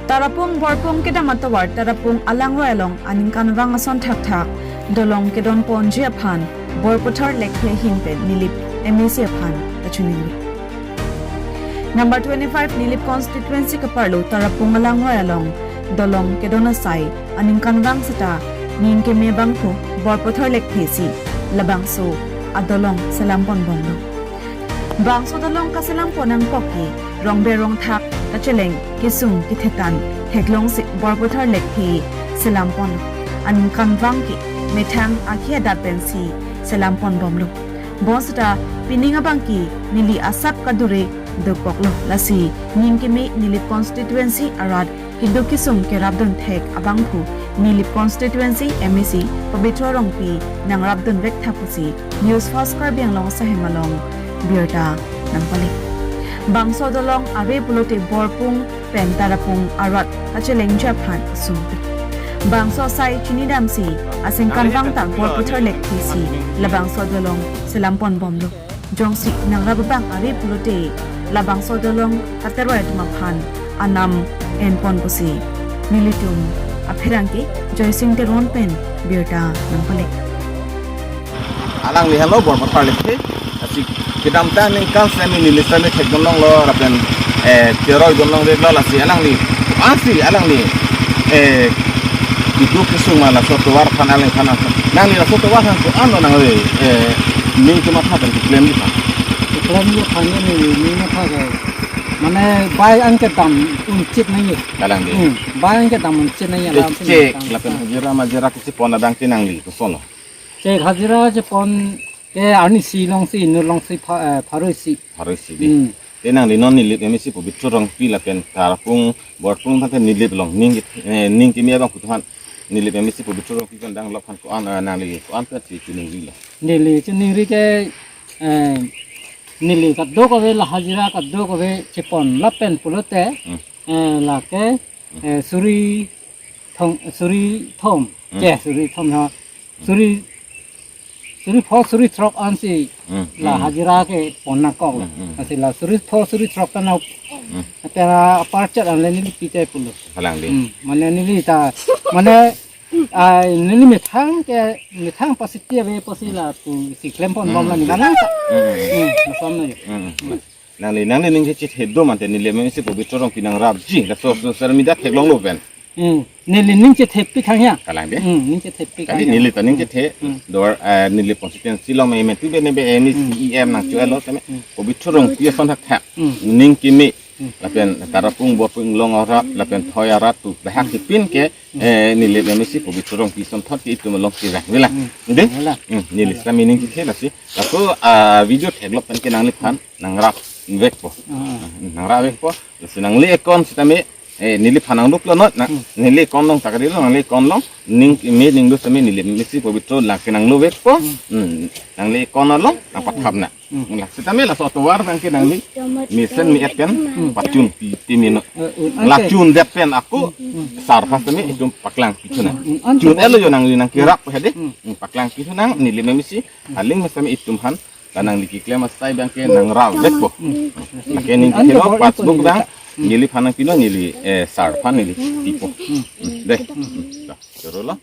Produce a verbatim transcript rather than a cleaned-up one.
Tarapung Borpung kedam atovar Tarapung alangroi along aningkanvang ason thakthak dolong kedon ponji aphan Borpathar Lekthe ahin pen Nilip M A C aphan kachiningri. Number twenty-five Nilip constituency kaparlo Tarapung alangroi along dolong kedon asai aningkanvang seta ning keme abangphu Borpathar Lekthe si labangso adolong selam ponbomlo. Bangso dolong kaselam pon nangkok ke rongber rongthak kacheleng kesung kethetan theklongsi Borpathar Lekthe selam pon. Aningkanvang ke methang akhi adat pensi selam ponbomlo. Bonseta pining abang ke neli asap kadure dokoklo, lasi ning keme Nilip constituency arat keduk kesung kerapdun thek abangphu Nilip constituency M A C Pabitra Rongpi nangrapdun vek tha pusi News First Karbi Anglong asahem along birta nangpale. Bangso dolong ave pulote Borpung pen Tarapung arat kachelengji aphan sungpi. Bangso asai chinidamsi aningkanvang ta Borpathar Lekthe si labangso dolong selam ponbomlo. Jongsi nangrap abang ave pulote labangso dolong kateroi atum aphan anam en pon pusi nelitum apherangke Joysing Teron pen birta nangpale. Alangli henlo Borpathar Lekthe, lasi kedamtang aningkan semi neli semi thekdun longlo lapen, eh, teroi dun longveklo, lasi alangli ansi alangli, eh, keduk kesung ma laso tovar aphan alangli aphan, nangli laso tovar aphan ko-an lo nangli, eh, ning kematha pen keklemji aphan? Keklemji aphan neli ning matha ke, mane bai an kedam unchit nangji. Kalang dei. Hmm, bai an kedam unchit nangji, alam si echek nangkang. Lapen hajira majira kachepon adang ke nangli kosonlo? Chek hajira chepon ke arnisi longsi, inut longsi pha-, eh, pharo isi. Pharo isi dei. Hmm. Te nangli non Nilip M A C Pabitra Rongpi lapen Tarapung Borpung aphan ke Nilip along ning, eh, ning keme abangphu atum aphan Nilip M A C Pabitra Rongpi pen dang lok aphan ko-an, eh, nangli ko-an pensi chiningrilo? Neli chiningri ke, eh, neli kadokave la hajira kadokave chepon lapen pulote, Hmm. eh, lake, eh, suri thong, suri thom, Hmm. ke suri thom ha, suri, suri pho, suri throk ansi Hmm. la Hmm. hajira kepon nangkok. Hmm, hmm. Lasi la suri pho, suri throk ta nang, Hmm. ta aparchet anle neli pite pulo. Kalang dei. Hmm, mane neli ta, mane, ai, neli methang ke, methang pasiti ave pusi lapusi klem ponbom Hmm. la ni kanang ta. Hmm. Hmm, lason nangji. Hmm. Hmm. Nangli, nangli ning kechethe do mate Nilip M A C Pabitra Rongpi nangrapji, laso social media theklonglo pen. Hmm. Neli ning chethe pi thang ya. Kalang dei. Hmm, ning chethe pi Kali thang ya. Neli ta ning chethe, Hmm. dor, eh, Nilip constituency along me me tu be ne be M A C Hmm. E M nangcho-etlo tame. Hmm. Pabitra Rongpi ason thakthak. Hmm. Ning keme. Hmm. Lapen Tarapung Borpung along arat, lapen thoi arat tu. Dahak tipin ke, Hmm. eh, Nilip M A C Pabitra Rongpi asonthot ke itum along sirang. Vela. Hmm. Dei? Vela. Hmm, neli sami ning chethe lasi. Laso, ah, video theklok pen ke nangliphan nangrap vekpo. Ah. Nangrap vekpo. Lasi nangli account sitame, eh, neliphan nangluklo non, na, Hmm. neli account along ta kalilo, nangli account along, ning me ning do sitame Nilip M A C Pabitra lang ke nanglo vekpo. Hmm. Hmm. Nangli account along nangpathap nang. Hmm. Lasi sitame laso atovar abang ke nangli mesen me-et pen Hmm. pachun pi ti mino. Eh, eh, La anke. Chun-det pen ako Hmm. sar aphan sitame itum paklang pithu nang. Hmm. Anke. Chun-etlo jo nangli nangkerap hedi. Hmm. Hmm, paklang pithu nang Nilip M A C. Aling me sitame itum aphan la nangli keklem asai abang ke nangrap vekpo. Hmm. Lake ning Anke kelo hor passbook ipo abang, neli ta. Hmm. neliphan nangpilo, neli, eh, sar aphan neli pipo. Hmm. Hmm. Dei. Hmm. Hmm. Da, choro lo.